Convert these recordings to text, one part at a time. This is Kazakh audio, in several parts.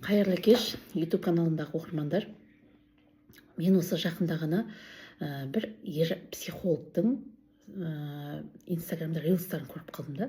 Қайырлы кеш, YouTube каналындағы оқырмандар! Мен осы жақында ғана бір ер психологтың Инстаграмда рилстарын көріп қалдым да.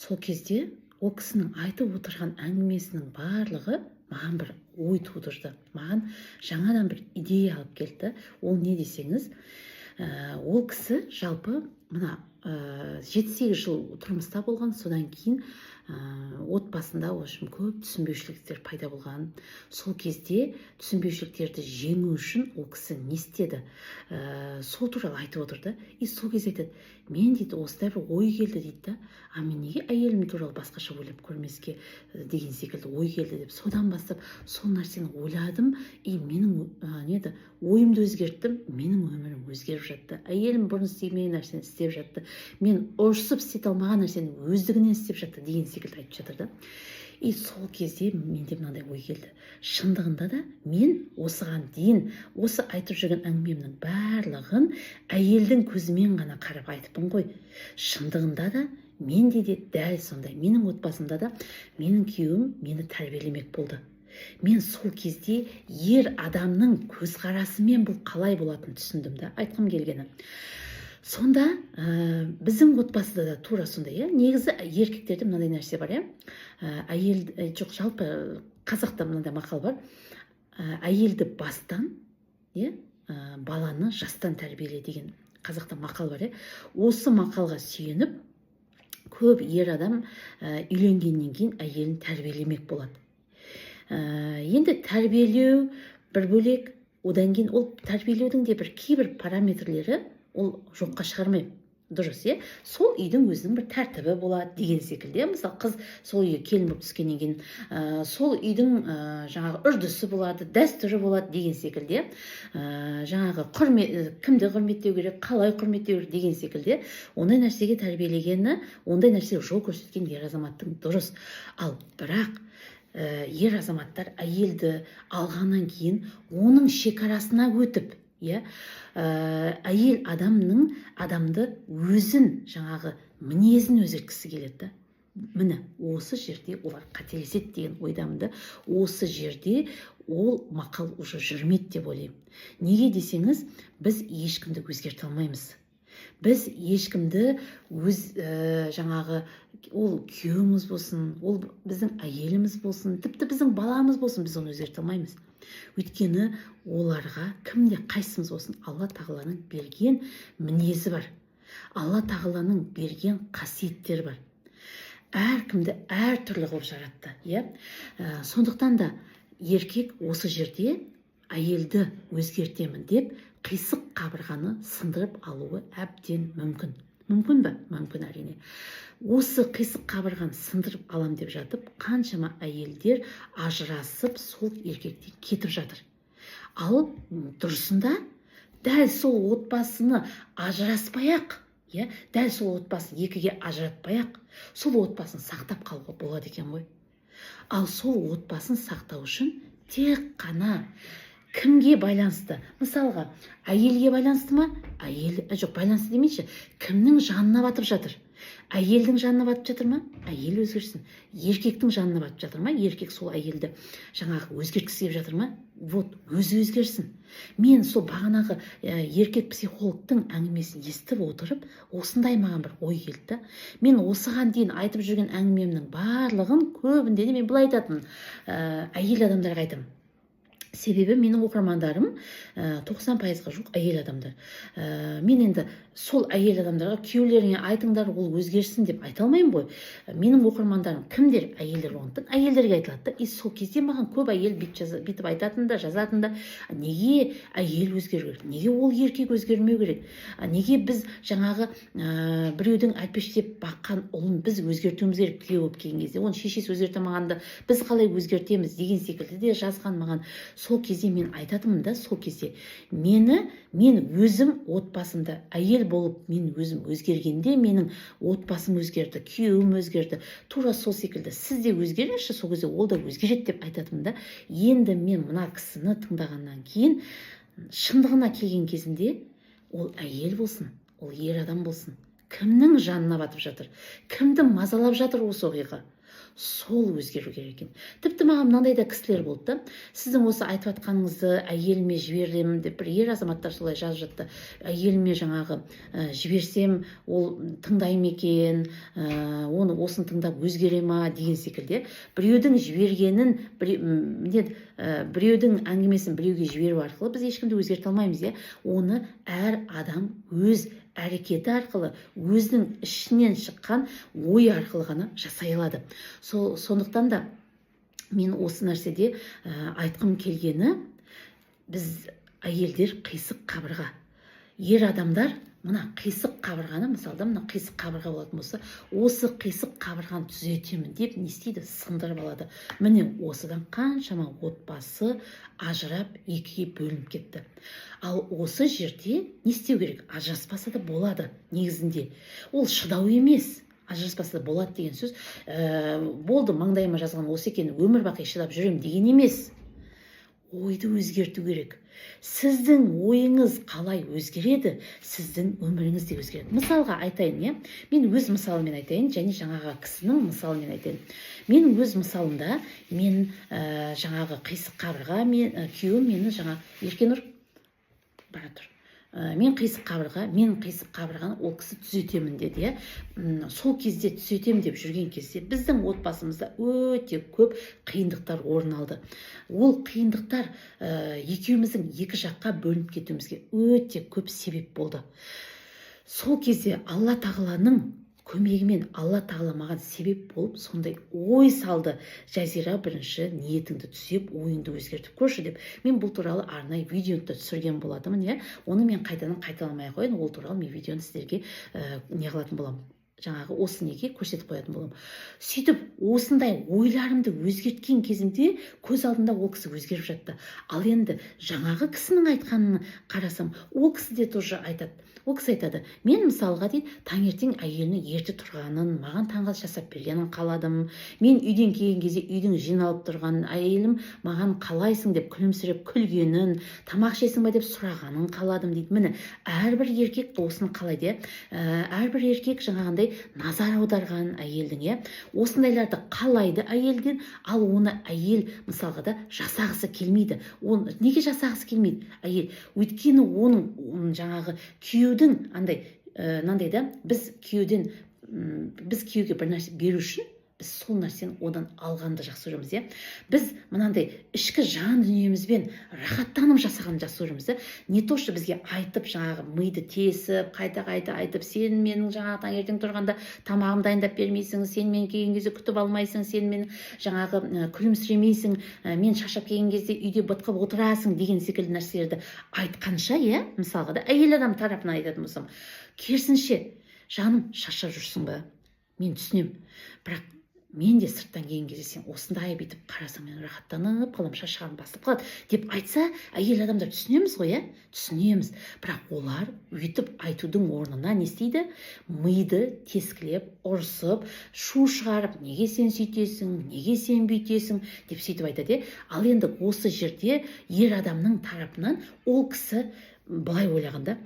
Сол кезде ол кісінің айтып отырған әңгімесінің барлығы маған бір ой тудырды, маған жаңадан бір идея алып келді. Ол не десеңіз, ол кісі жалпы мына 7-8 жыл тұрмыста болған. Содан кейін отбасында, в общем, көп түсінбеушіліктер пайда болған. Сол кезде түсінбеушіліктерді жеңу үшін ол кісі не істеді, сол туралы айтып отырды. И сол кезде айтады: «Мен, – дейді, – осындай бір ой келді, – дейді да, – а мен неге әйелім туралы басқаша ойлап көрмеске деген секілді ой келді», – деп. «Содан бастап сол нәрсені ойладым и менің не еді, ойымды өзгерттім. Менің өмірім өзгеріп жатты. Әйелім бұрын істемеген нәрсені істеп жатты, мен ұрысып істете алмаған нәрсені өздігінен істеп жатты», – деген секілді айтып жатыр да. И сол кезде менде мынандай ой келді: шындығында да, мен осыған дейін осы айтып жүрген әңгімемнің барлығын әйелдің көзімен ғана қарап айтыппын ғой. Шындығында да, менде де дәл сондай. Менің отбасымда да менің күйеуім мені тәрбиелемек болды. Мен сол кезде ер адамның көзқарасымен бұл қалай болатынын түсіндім да. Айтқым келгені сонда, біздің отбасыда да тура сондай, иә. Негізі еркектерде мынандай нәрсе бар, иә, әйел, жоқ, жалпы қазақта мынандай мақал бар: әйелді бастан, иә, баланы жастан тәрбиеле деген қазақта мақал бар, иә. Осы мақалға сүйеніп, көп ер адам үйленгеннен кейін әйелін тәрбиелемек болады. Енді тәрбиелеу бір бөлек, одан кейін ол тәрбиелеудің де бір кейбір параметрлері, ол жоққа шығармаймын, дұрыс, иә. Сол үйдің өзінің бір тәртібі болады деген секілді, иә. Мысалы, қыз сол үйге келін болып түскеннен кейін сол үйдің жаңағы үрдісі болады, дәстүрі болады деген секілді, иә. Жаңағы құрмет, кімді құрметтеу керек, қалай құрметтеу керек деген секілді. Ондай нәрсеге тәрбиелегені, ондай нәрсеге жол көрсеткен ер азаматтың дұрыс. Ал бірақ ер азаматтар әйелді алғаннан кейін оның шекарасына өтіп, иә, әйел адамның, адамды өзін, жаңағы мінезін өзгерткісі келеді да. Міне, осы жерде олар қателеседі деген ойдамын да. Осы жерде ол мақал уже жүрмейді деп ойлаймын. Неге десеңіз, біз ешкімді өзгерте алмаймыз. Біз ешкімді өз, жаңағы ол күйеуіміз болсын, ол біздің әйеліміз болсын, тіпті біздің баламыз болсын, біз оны өзгерте алмаймыз. Өйткені оларға кімде қайсымыз болсын, Алла тағаланың берген мінезі бар, Алла тағаланың берген қасиеттері бар. Әркімді әртүрлі қылып жаратты, иә. Сондықтан да еркек осы жерде әйелді өзгертемін деп қисық қабырғаны сындырып алуы әбден мүмкін. Мүмкін бе? Мүмкін, әрине. Осы қисық қабырғаны сындырып алам деп жатып, қаншама әйелдер ажырасып, сол еркектен кетіп жатыр. Ал дұрысында дәл сол отбасыны ажыраспай ақ, иә, дәл сол отбасын екіге ажыратпай ақ, сол отбасын сақтап қалуға болады екен ғой. Ал сол отбасын сақтау үшін тек қана кімге байланысты? Мысалға, әйелге байланысты ма? Әйел, жоқ, байланысты демейінші, кімнің жанына батып жатыр? Әйелдің жанына батып жатыр ма? Әйел өзгерсін. Еркектің жанына батып жатыр ма? Еркек сол әйелді жаңағы өзгерткісі келіп жатыр ма? Вот өзі өзгерсін. Мен сол бағанағы еркек психологтың әңгімесін естіп отырып, осындай маған бір ой келді да. Мен осыған дейін айтып жүрген әңгімемнің барлығын көбінде де мен былай айтатынмын, әйел адамдарға айтамын. Себебі менің оқырмандарым 90%-ға жуық әйел адамдар. Мен енді сол әйел адамдарға «күйеулеріңе айтыңдар, ол өзгерсін» деп айта алмаймын ғой. Менің оқырмандарым кімдер? Әйелдер болғандықтан, әйелдерге айтылады да. И сол кезде маған көп әйел бүйтіп, бүйтіп айтатын да, жазатын да: «Неге әйел өзгеру керек? Неге ол еркек өзгермеу керек? Неге біз жаңағы біреудің әлпештеп баққан ұлын біз өзгертуіміз керек? Күйеу болып келген кезде оны шешесі өзгерте алмағанда, біз қалай өзгертеміз?» деген секілді де жазған маған. Сол кезде мен айтатынмын да: сол кезде мен өзім отбасымда әйел болып, мен өзім өзгергенде, менің отбасым өзгерді, күйеуім өзгерді. Тура сол секілді сіз де өзгеріңізші, сол кезде ол да өзгереді деп айтатынмын да. Енді мен мына кісіні тыңдағаннан кейін, шындығына келген кезінде, ол әйел болсын, ол ер адам болсын, кімнің жанына батып жатыр, кімді мазалап жатыр осы оқиға, Сол өзгеру керек екен. Тіпті маған мынандай да кісілер болды да: «Сіздің осы айтып жатқаныңызды әйеліме жіберемін», – деп бір ер азаматтар солай жазып жатты. «Әйеліме жаңағы жіберсем, ол тыңдай ма екен, оны осыны тыңдап өзгере ма?» деген секілді. Біреудің жібергенін не, біреудің әңгімесін біреуге жіберу арқылы біз ешкімді өзгерте алмаймыз, иә. Оны әр адам өз әрекеті арқылы, өзінің ішінен шыққан ой арқылы ғана жасай алады. Сондықтан да мен осы нәрседе айтқым келгені: біз, әйелдер, қисық қабырға. Ер адамдар мына қисық қабырғаны, мысалы да, мына қисық қабырға болатын болса, осы қисық қабырғаны түзетемін деп не істейді? Сындырып алады. Міне, осыдан қаншама отбасы ажырап, екіге бөлініп кетті. Ал осы жерде не істеу керек? Ажыраспаса да болады негізінде. Ол шыдау емес. Ажыраспаса да болады деген сөз болды, маңдайыма жазған осы екен, өмір бақи шыдап жүремін деген емес. Ойды өзгерту керек. Сіздің ойыңыз қалай өзгереді, сіздің өміріңіз де өзгереді. Мысалға айтайын, иә, мен өз мысалыммен айтайын және жаңағы кісінің мысалымен айтайын. Менің өз мысалымда мен жаңағы қисық қабырға, мен күйеуім мені жаңа, Еркенұр, бара тұр. Мен қисық қабырға, мен қисық қабырғаны ол кісі түзетемін деді, иә. Сол кезде, түзетемін деп жүрген кезде, біздің отбасымызда өте көп қиындықтар орын алды. Ол қиындықтар екеуміздің екі жаққа бөлініп кетуімізге өте көп себеп болды. Сол кезде Алла тағаланың көмегімен, Алла тағала маған себеп болып, сондай ой салды: «Жазира, бірінші ниетіңді түзеп, ойыңды өзгертіп көрші», – деп. Мен бұл туралы арнайы видеоны да түсірген болатынмын, иә. Оны мен қайтадан қайталамай ақ қояйын. Ол туралы мен видеоны сіздерге не қылатын боламын, жаңағы осы неге көрсетіп қоятын боламын. Сөйтіп, осындай ойларымды өзгерткен кезімде көз алдымда ол кісі өзгеріп жатты. Ал енді жаңағы кісінің айтқанын қарасам, ол кісі де тоже айтады. Ол кісі айтады: «Мен, мысалға, – дейді, – таңертең әйелінің ерте тұрғанын, маған таңғы ас жасап бергенін қаладым. Мен үйден келген кезде үйдің жиналып тұрғанын, әйелім маған «Қалайсың?» деп күлімсіреп күлгенін, «Тамақ ішесің ба?» деп сұрағанын қаладым», – дейді. Міне, әрбір еркек осыны қалайды, иә. Әрбір еркек жаңағындай назар аударған әйелдің, иә, осындайларды қалайды әйелден. Ал оны әйел, мысалға да, жасағысы келмейді. Оны неге жасағысы келмейді әйел? Өйткені оның жаңағы күйеудің андай мынандай да, біз күйеуден біз күйеуге бір нәрсе беру үшін біз сол нәрсені одан алғанды жақсы көреміз, иә. Біз мынандай ішкі жан дүниемізбен рахаттанып жасағанды жақсы көреміз да. Не то что бізге айтып, жаңағы миды тесіп, қайта қайта айтып: «Сен менің жаңағы таңертең тұрғанда тамағымды дайындап бермейсің, сен мені келген кезде күтіп алмайсың, сен мені жаңағы күлімсіремейсің, мен шаршап келген кезде үйде бытқып отырасың», – деген секілді нәрселерді айтқанша, иә, мысалға да, әйел адам тарапынан айтатын болсам, керісінше: «Жаным, шаршап жүрсің ба? Мен түсінемін, бірақ мен де сырттан келген кезде сен осындай бүйтіп қарасаң, мен рахаттанып қаламын, шаршағаным басылып қалады», – деп айтса, әйел адамдар түсінеміз ғой, иә, түсінеміз. Бірақ олар өйтіп айтудың орнына не істейді? Миды тескілеп, ұрсып, шу шығарып: «Неге сен сөйтесің, неге сен бүйтесің?» – деп сөйтіп айтады, иә. Ал енді осы жерде ер адамның тарапынан ол кісі былай ойлағанда: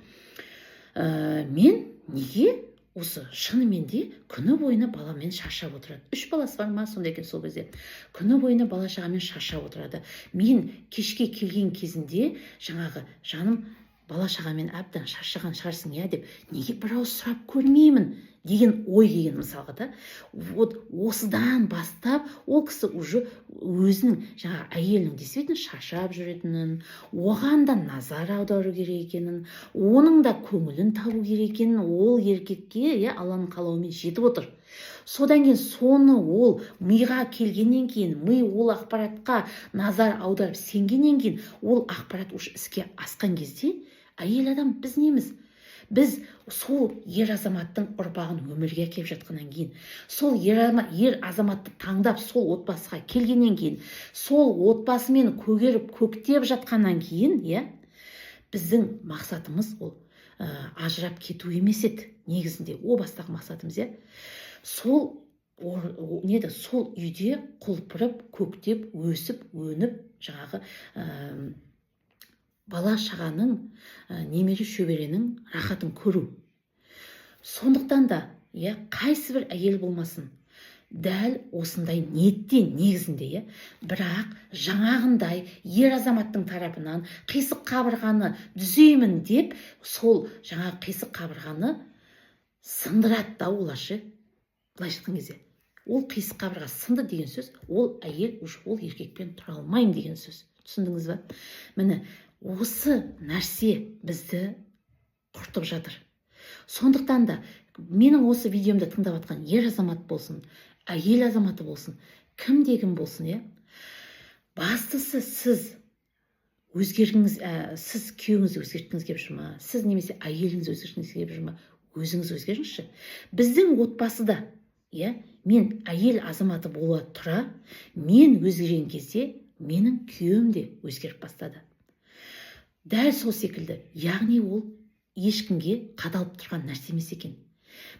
«Мен неге осы шынымен де күні бойына баламен шаршап отырады?» Үш баласы бар ма, сондай екен сол кезде. «Күні бойына бала шағамен шаршап отырады. Мен кешке келген кезінде жаңағы «Жаным, бала шағамен әбден шаршаған шығарсың, иә?» деп неге бір ауыз сұрап көрмеймін?» деген ой келген, мысалға да. Вот осыдан бастап ол кісі уже өзінің жаңағы әйелінің действительно шаршап жүретінін, оған да назар аудару керек екенін, оның да көңілін табу керек екенін ол еркекке, иә, Алланың қалауымен жетіп отыр. Содан кейін соны ол миға келгеннен кейін, ми ол ақпаратқа назар аударып сенгеннен кейін, ол ақпарат уже іске асқан кезде, әйел адам біз неміз? Біз сол ер азаматтың ұрпағын өмірге әкеліп жатқаннан кейін, сол ер азаматты таңдап, сол отбасыға келгеннен кейін, сол отбасымен көгеріп көктеп жатқаннан кейін, иә, біздің мақсатымыз ол ажырап кету емес еді негізінде. О бастағы мақсатымыз, иә, сол не еді, сол үйде құлпырып, көктеп, өсіп өніп, жаңағы бала шағаның, немере шөберенің рахатын көру. Сондықтан да, иә, қайсы бір әйел болмасын. Дәл осындай ниеттен негізінде, иә. Бірақ жаңағындай ер азаматтың тарапынан қисық қабырғаны түзеймін деп, сол жаңағы қисық қабырғаны сындырады да олар ше. Былайша айтқан кезде, ол қисық қабырға сынды деген сөз, ол әйел уже ол еркекпен тұра алмаймын деген сөз. Түсіндіңіз ба? Міне, осы нәрсе бізді құртып жатыр. Сондықтан да менің осы видеомды тыңдап жатқан ер азамат болсын, әйел азаматы болсын, кімде кім болсын, иә, бастысы сіз өзгергіңіз, сіз күйеуіңізді өзгерткіңіз келіп жүр ма, сіз немесе әйеліңізді өзгерткіңіз келіп жүр ма, өзіңіз өзгеріңізші. Біздің отбасыда, иә, мен әйел азаматы бола тұра, мен өзгерген кезде менің күйеуім де өзгеріп бастады. Дәл сол секілді, яғни ол ешкімге қадалып тұрған нәрсе емес екен.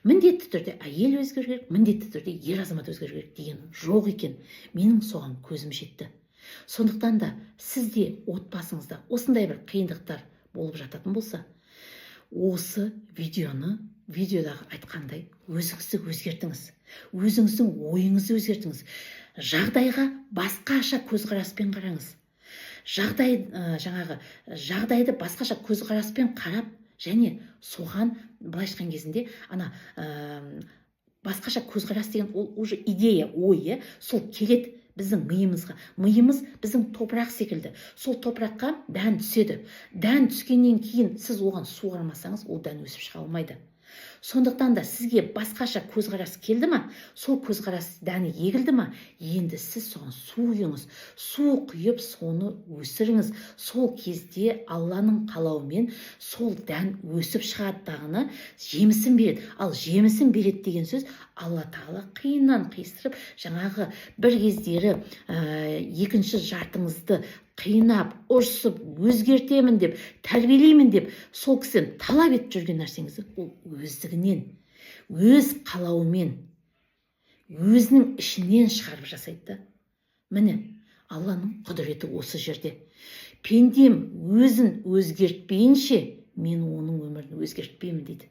Міндетті түрде әйел өзгеру керек, міндетті түрде ер азамат өзгеру керек деген жоқ екен. Менің соған көзім жетті. Сондықтан да сізде отбасыңызда осындай бір қиындықтар болып жататын болса, осы видеоны, видеодағы айтқандай, өзіңізді өзгертіңіз, өзіңіздің ойыңызды өзгертіңіз, жағдайға басқаша көзқараспен қараңыз. Жағдай, жаңағы жағдайды басқаша көзқараспен қарап және соған, былайша айтқан кезінде, ана басқаша көзқарас деген ол уже идея, ой, иә, сол келеді біздің миымызға. Миымыз біздің топырақ секілді. Сол топыраққа дән түседі. Дән түскеннен кейін сіз оған суармасаңыз, ол дән өсіп шыға алмайды. Сондықтан да сізге басқаша көзқарас келді ма, сол көзқарас дәні егілді ма, енді сіз соған су құйыңыз. Су құйып, соны өсіріңіз. Сол кезде Алланың қалауымен сол дән өсіп шығады дағыны, жемісін береді. Ал жемісін береді деген сөз, Алла Тағала қиыннан қиыстырып, жаңағы бір кездері екінші жартыңызды қинап, ұрсып, өзгертемін деп, тәрбиелеймін деп, сол кісіден талап етіп жүрген нәрсеңізді ол өздігінен, өз қалауымен, өзінің ішінен шығарып жасайды да. Міне, Алланың құдіреті осы жерде. Пендем өзін өзгертпейінше, мен оның өмірін өзгертпеймін дейді.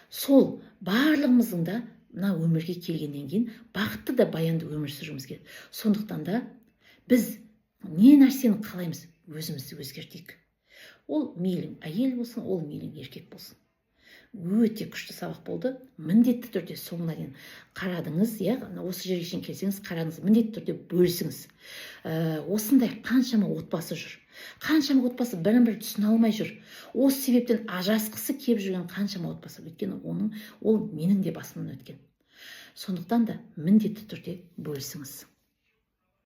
Сол барлығымыздың да мына өмірге келгеннен кейін бақытты да баянды өмір сүруіміз керек. Сондықтан да біз не нәрсені қалаймыз? Өзімізді өзгертейік. Ол мейлің әйел болсын, ол мейлің еркек болсын. Өте күшті сабақ болды. Міндетті түрде соңына дейін қарадыңыз, иә, осы жерге шейін келсеңіз, қарадыңыз, міндетті түрде бөлісіңіз. Осындай қаншама отбасы жүр, қаншама отбасы бірін бірі түсіне алмай жүр. Осы себептен ажырасқысы келіп жүрген қаншама отбасы. Өйткені оның, ол менің де басымнан өткен. Сондықтан да міндетті түрде бөлісіңіз.